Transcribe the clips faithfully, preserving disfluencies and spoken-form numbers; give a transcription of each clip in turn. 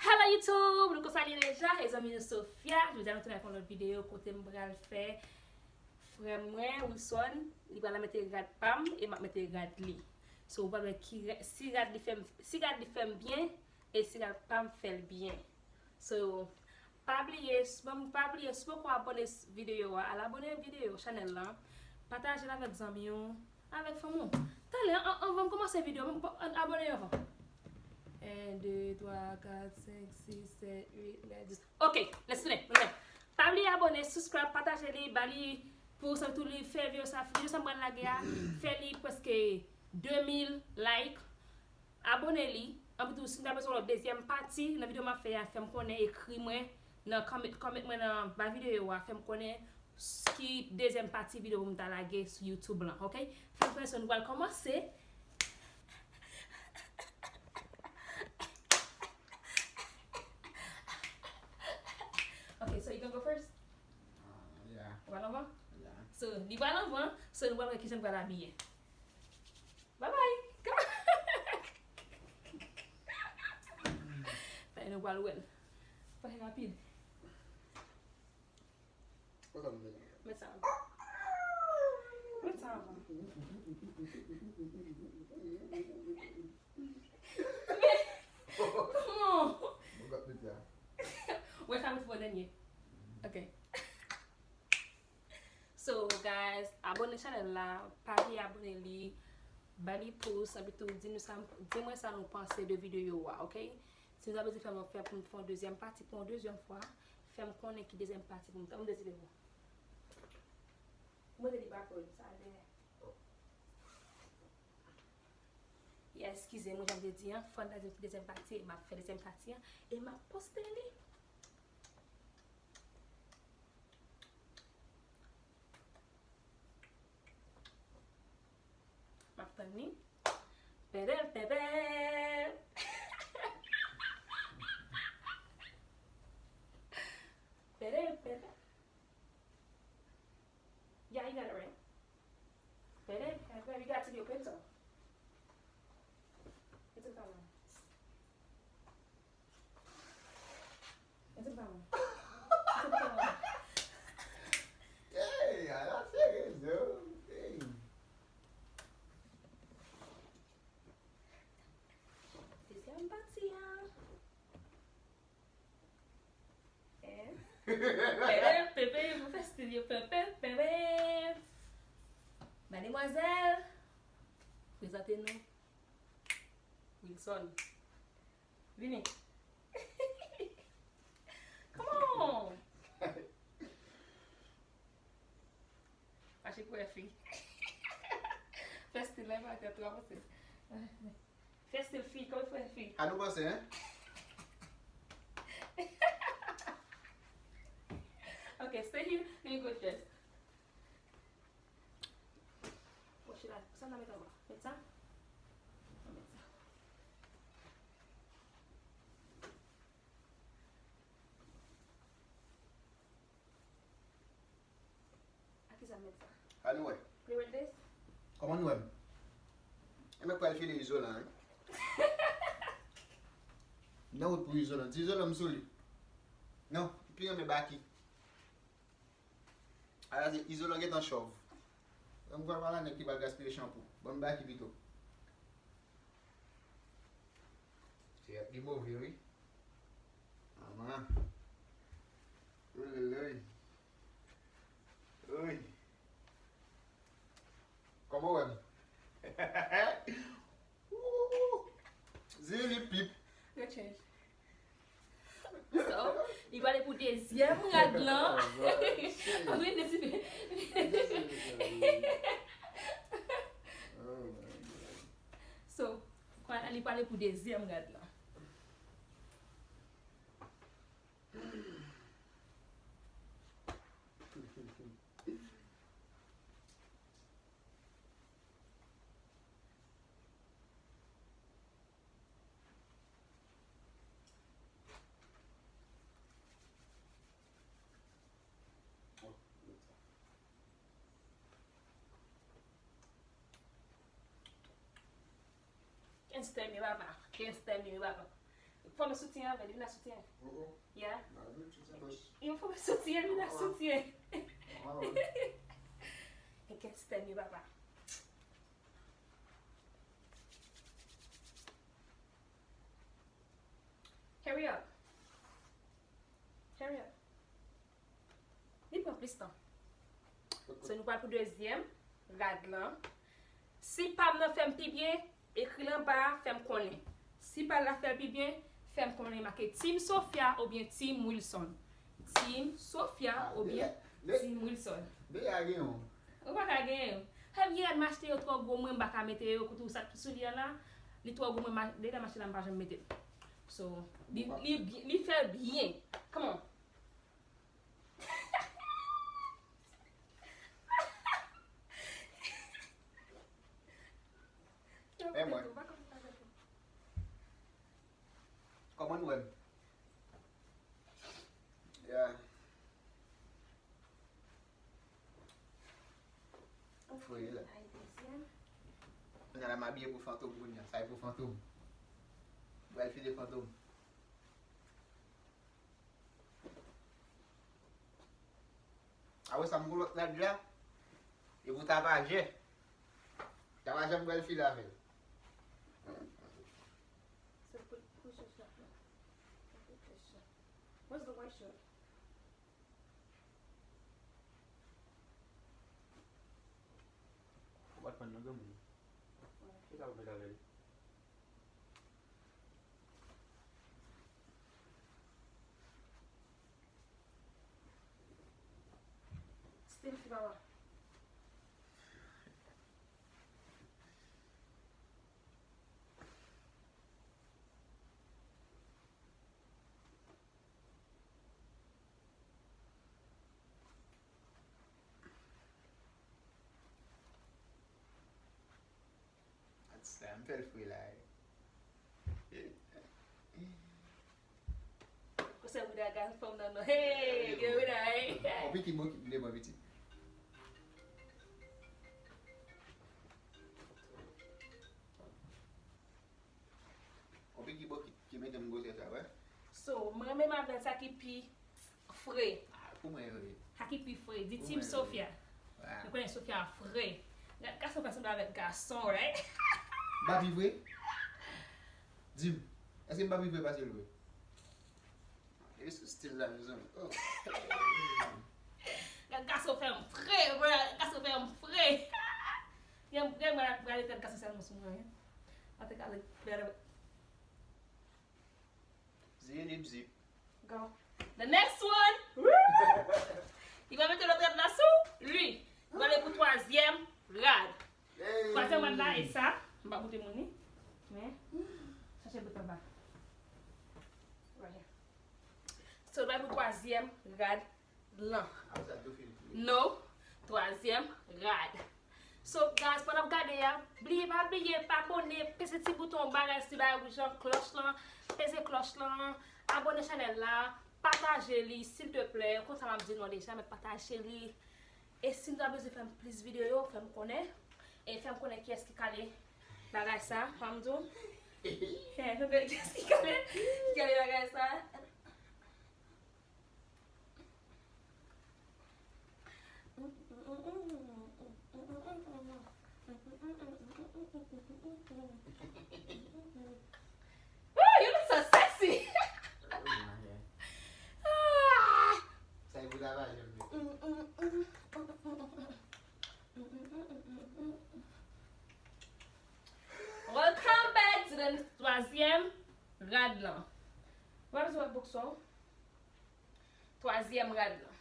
Hello YouTube, nou konsa li deja, e zanmi nou Sofia. Jodi a nou tounen ak yon lòt videyo kote m pral fè frè mwen, Wilson, li pral mete rad pa m e m ap mete rad li. So, ou pral wè ki rad, si rad li fè m, si rad li fè m byen e si rad pa m fè l byen. So, pa bliye, s- bon, pa bliye, si w poko abòne s- videyo a, al abòne videyo, chanèl la, pataje l avèk zanmi w, avèk fanmi w. Talè, an- anvan m kòmanse videyo, m- an- abòne yo anvan. En, de, twa, kat, senk, sis, sèt, uit, nèf, dis. Ok, let's do it. Pa bliye abòne, subscribe, pataje li, ba li pou sa tou li fè videyo sa, videyo sa m pral lage a, fè li prèske de mil like. Abòne li. Anpi tou, si n ta bezwen yon dezyèm pati nan videyo m ap fè a, fè m konnen, ekri mwen nan comment, comment mwen nan ba videyo a, fè m konnen s- ki dezyèm pati videyo pou m ta lage sou YouTube lan, ok? Fè m konnen si nou pral kòmanse. Ok, so you gonna go first? Ah, yeah, Ou pral anvan? Yeah. So, li pral anvan, so nou pral wè kijan l pral abiye. Bye bye! Fè nou pral wè l. Fè rapid. What's up, man? Met sa anvan. Met sa anvan. Kòman? Mwen ap mete a. Wè sa nou fè dènye. Ok. So, guys, abòne chanèl la, pa bliye abòne li, ba li pous, epi tou di nou sa, di mwen sa nou panse de videyo a, ok? Si nou ta bezwen fè mwen fè pou m fè yon dezyèm pati pou yon dezyèm fwa, fè m konnen ki dezyèm pati pou m ta. Mwen dezide pou. Mwen te di pa pran sa dèyè. Yes, eskize mwen, jan m te di an, fò n ta di dezyèm pati, m ap fè dezyèm pati an, e m ap poste li. M ap tann li. Pèdè, pèdè. Pèdè, pèdè. Yeah, you got it right. Pèdè, pèdè, you got to be a pencil. It's a color. It's a color. It's a color. Hey, ala serye, yo. Hey. Dezyèm pati a. Eh. Pèpè, pèpè, pou fè stil yo, pèpè, pèpè. Mademwazèl, prezante nou Wilson. Vini. Come on. Mache pou wè fi. Fè stil la, pa tèt ou avanse. Fè stil fi, kòman fè fi? A nou panse, hein? Ok, stay here. Let me go dress. Poche la, sa nan met anba. Met sa. Met sa. A ki sa m met sa? A nou wè. Play with this? Kòman nou wè m? E mwen pral file izolan, hein? Nan wout pou izolan. Ti izolan m sou li. Non, pi renmen baki. Ala se izolan gentan chòv. Mwen pral pale nèg ki pral gaspiye chanpou. Ban m baki pito. Se li move, wi. Manman. Wi, wi, wi. Wi. Kòman w wè m? Ooh. Zili pip. Yo change. So, li pale pou dezyèm rad lan. Wi, li si. So, kwa- li pale pou dezyèm rad lan. Kenz tèm yo papa. Kenz tèm yo papa. Fòme soutyen avè l, vin ak soutyen. Oh, oh. Yeah. N a vin soutyen bòs. Yon fòme soutyen, vin ak soutyen. Ah, ouais. E kè stèm yo, papa. Hurry up. Hurry up. Li pran plis tan. So, nou pral pou dezyèm rad lan. Si pa m nan fè m pi byen, ekri l anba a, fè m konnen. Si pa l la fè l pi byen, fè m konnen. Make Team Sophia oubyen Team Wilson. Team Sophia oubyen Team Wilson. Deja gen yon. Ou pa ka genyen. Fè m yè m achte yo twò gwo, mwen m pa ka mete yo, kote w sa ki sou li a la, li twò gwo, mwen, deja m achte la, m pa janm mete l. So, li, li, li fè l byen. Come on. E mwen. Kòman nou wè m? Yeah. Fre la. Kounye a la m abiye pou fantom kounye a. Sa e pou fantom. Pral file fantom. Apre sa, m gon lòt rad la. E pou tapajè. Tapajè m pral file avè l. So, put, put your shirt on. Put your shirt. Where's the white shirt? Ou pa t pran nan granmoun. Kisa w met avè l? Still fi papa. Atsa, m fè l fre la wi. Konsèy Wida gad fanm nan non. Hey, gen Wida, hey. Yon piki bokit m te pran pitit. Yon piki bokit ki mete m gwosè sa, wè. So, m renmen m avè sa ki pi fre. Ah, pou mwen vre. Sa ki pi fre. Di Team Sophia. Mwen konnen Sophia fre. Gason fè sanble avèk gason, right? M pa pi fre? Di m, èske m pa pi fre pase l vre? E sou stil la, mezanmi. Oh. Gason fè m fre, bro. Gason fè m fre. Gen, gen, mwen pral etan gason sèlman sou mwen. An te ka, Zip, zip. Go. The next one. Li va mete lòt rad la sou li. Li va ale pou twazyèm rad. Twazyèm rad la, e sa, m pa montre moun li. Men, chache bout anba. Right here. So, li va ale pou twazyèm rad lan. Apre sa, tou fini. No. Twazyèm rad. So, guys, pandan w ap gade a, bliye, pa bliye, pa abòne, peze ti bouton bagay, ti bagay wouj lan, klòch lan, peze klòch lan, abòne chanèl la, pataje li, silteplè, konsa m ap di nou an deja, men pataje li. E si nou ta bezwen fè m plis videyo, fè m konnen. E fè m konnen kiyès ki kale bagay sa, fè m di w. Fè m konnen kiyès ki kale, ki kale bagay sa. Ooh, you look so sexy. Ah. Sa e pou travay, jèm. Welcome back to the twazyèm rad lan. Wè, m sou wè boukson. Twazyèm rad lan.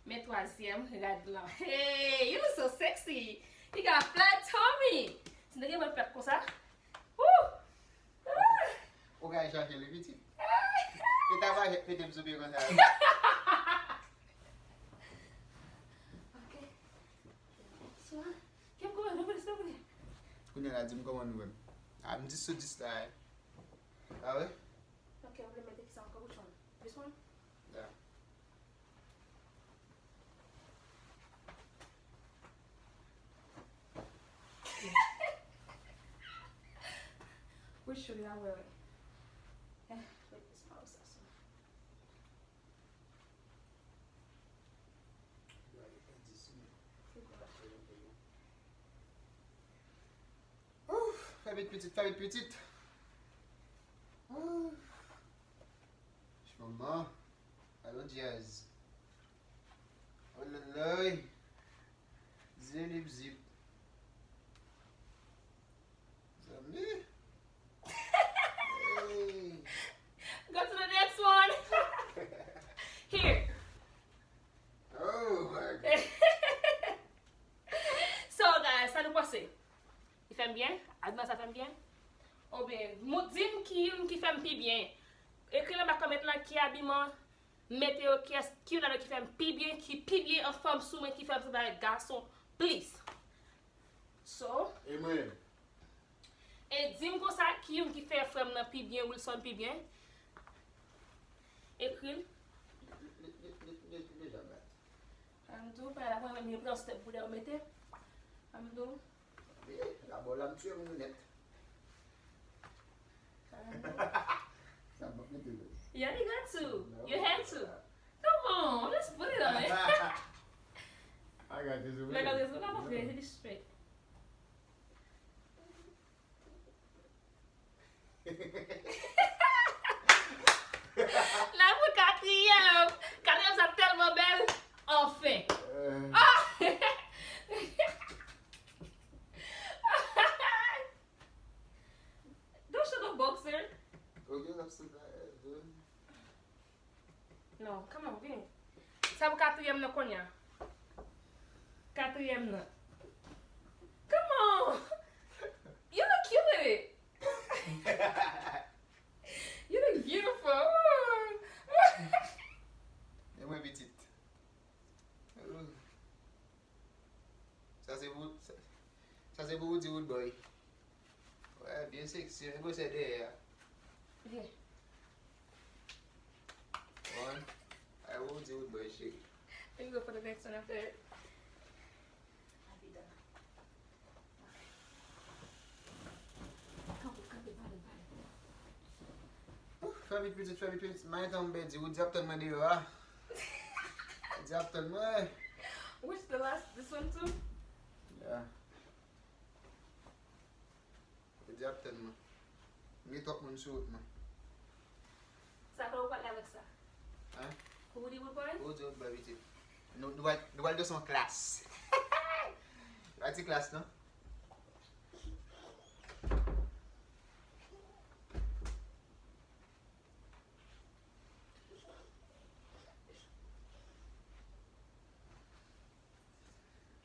Men twazyèm rad lan. Hey, you look so sexy. You got flat tummy. Si nou gen mwen fèt konsa. Woo! Ah! Ou ka chache li pitit. E ta pa jèt pete m sou pye konsa. Ok. Swa, kèm kòmanse, non, silvouplè. Kounye a la, di m kòman nou wè m. A, m dis sou dis la, eh. Ah ouais? Ok, ou vle mete kisa ankò, which one? This one? Yeah. Which shoe did I wear? Ouf, fè vit pitit, fè vit pitit. Ouf. Manman, alon djaz. Ololoy. Zilip zip. Zanmi. Hey. Go to the next one. Here. Oh my God. So, guys, sa nou panse? Li fè m byen? Abiman sa fè m byen? Oubyen, di m ki youn ki fè m pi byen. Ekri nan bak kòmant lan ki abiman mete yo, kiyès, ki youn nan yo ki fè m pi byen, ki pi byen anfòm sou mwen, ki fè m sanble avèk gason plis. So, e mwen menm? E di m konsa, ki youn ki fè frè m nan pi byen, Wilson pi byen? Ekri l. Li, li, li, li, li deja bat. An m di w, pa la mwen menm, yo pran step pou lè yo mete. An m di w. Wi, la bò la m tiye moun yo nèt. Sa m ap mete vre. Yeah, you got to. You had to. Come on, let's put it on it. I got this one. Like this one, I'm okay. Hit it straight. Nan pou katriyèm. Katriyèm sa tèlman bèl. Anfen. Ah! Don't show the boxer. Oh, you love some. Non, come on, vini. Sa pou katriyèm nan kounye a. Katriyèm nan. Come on! You look cute in it. You look beautiful. E mwen pitit. Sa se pou, sa, sa se pou ou di Rude Boy. Wè, byen sexy, men gwosè dèyè a. Vye. One. Ay, ou di Rude Boy, cheri. Let me go for the next one after. Fè vit pitit, fè vit pitit. May tanm pèdi. Ou di ap tann mwen deyò a. Ou di ap tann mwen. Which the last, this one too? Yeah. Ou di ap tann mwen. M gen twòp moun sou wout mwen. Sa fè ou pale avèk sa? Hein? Ou di Rude Boy? Ou di Rude Boy pitit. Nou, nou pral, nou pral danse yon klas. Pa ti klas, non?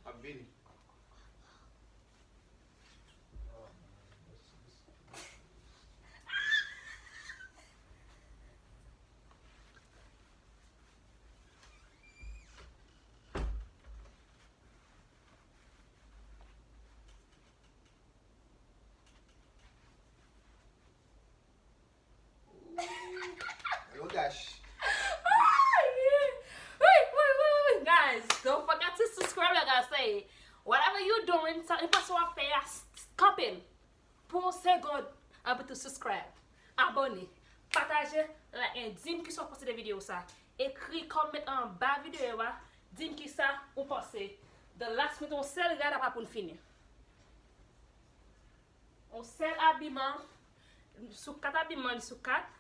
Ap vini. Ooh, yo dash. Wait, wait, wait, wait, guys, don't forget to subscribe, like I say. Whatever you doing, sa, nenpòt sa w ap fè a, s-, s-, kanpe l pou yon segond, anpi tou subscribe, abòne, pataje, like, and di m kisa w panse de videyo sa. Ekri kòmantè anba videyo a, di m kisa ou panse. The last minute, yon sèl rad apa pou n fini. Yon sèl abiman, sou kat abiman, li sou kat.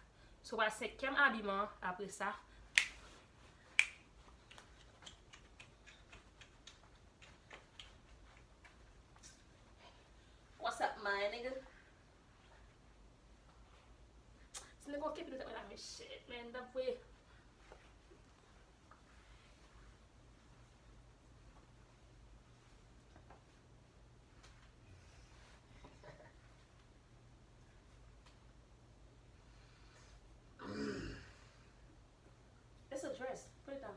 So, pral senkyèm abiman apre sa. What's up, my nigga? Si nèg yo kenbe nou t ap lave shit, man, t ap voye. It's a dress. Put it down.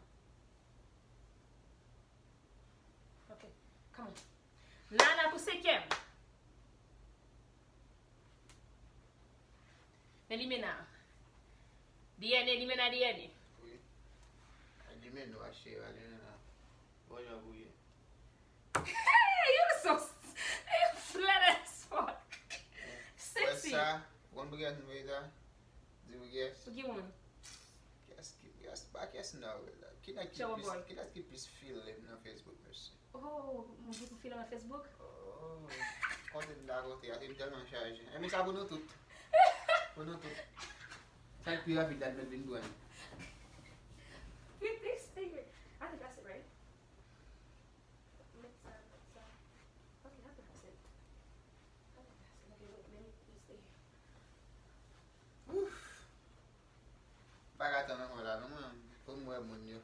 Ok. Come on. Nana pou senkyèm. Men limena. Diyène, limena, Diyène. Wi. Limena, achè, limena. Bon jan pou ye. You so s-, you flat as fuck. Sexy. Wè sa, ou konn poukisa nou voye sa? Di m guess. Pou ki moun? Guess ki guess pa guess non. Ki nèg ki Trouble plis boy. Ki nèg ki plis feel m nan Facebook, mesye? Oh, moun ki pou file nan Facebook? Oh, kote m ta kote a, m tèlman chaje. Enben sa pou nou tout. Pou nou tout. Sa k pi rapid la, nou vin pran. Wait, this thing. I think that's it, right? Let's, uh, let's, uh, okay, I think that's it. I think that's it. Okay, wait, let me, let me stay here. Ouf. Pa ka tann ankò la, non, mwen. Pou m wè moun yo.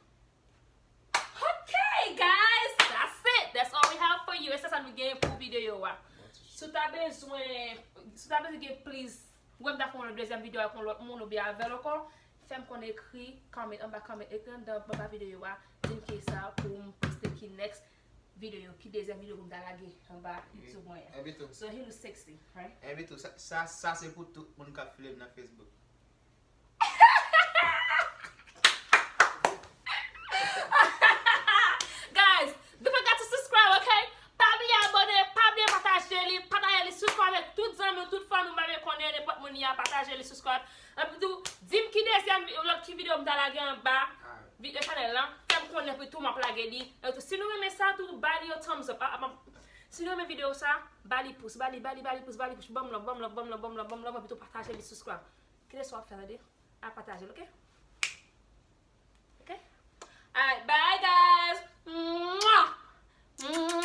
Okay, guys, that's it. That's all we have for you. E se sa nou gen pou videyo a. Si w ta bezwen, si w ta bezwen gen plis, wè m ta fè yon dezyèm videyo ak yon lòt moun oubyen avè l ankò, fè m konnen, ekri, comment anba, comment ekri anndan anba videyo a, di m ki sa pou m poste ki next videyo, ki dezyèm videyo pou m ta lage anba YouTube mwen an. Enben tou. So he looks sexy, right? Enben tou, sa, sa, sa se pou tout moun k ap file m nan Facebook. Guys, don't forget to subscribe, okay? Pa bliye abòne, pa bliye pataje li, pataje li, subscribe avèk tout zanmi w, tout fanmi w, pa bliye konnen nenpòt moun li a, pataje li, subscribe. Epi tou, di m ki dezyèm vi- lòt ki videyo m ta lage anba vi- chanèl lan. Fè m konnen epi tou m ap lage li. Epi tou, si nou renmen sa tou, ba li yon thumbs up. A, a, si nou renmen videyo sa, ba li pous, ba li, ba li, ba li pous, ba li pous. Ban m love, ban m love, ban m love, ban m love, ban m love, epi tou pataje li, subscribe. Kile sa w ap fè, tande? A pataje l, ok? Ok? Alright, bye guys. Mwah! Mwah!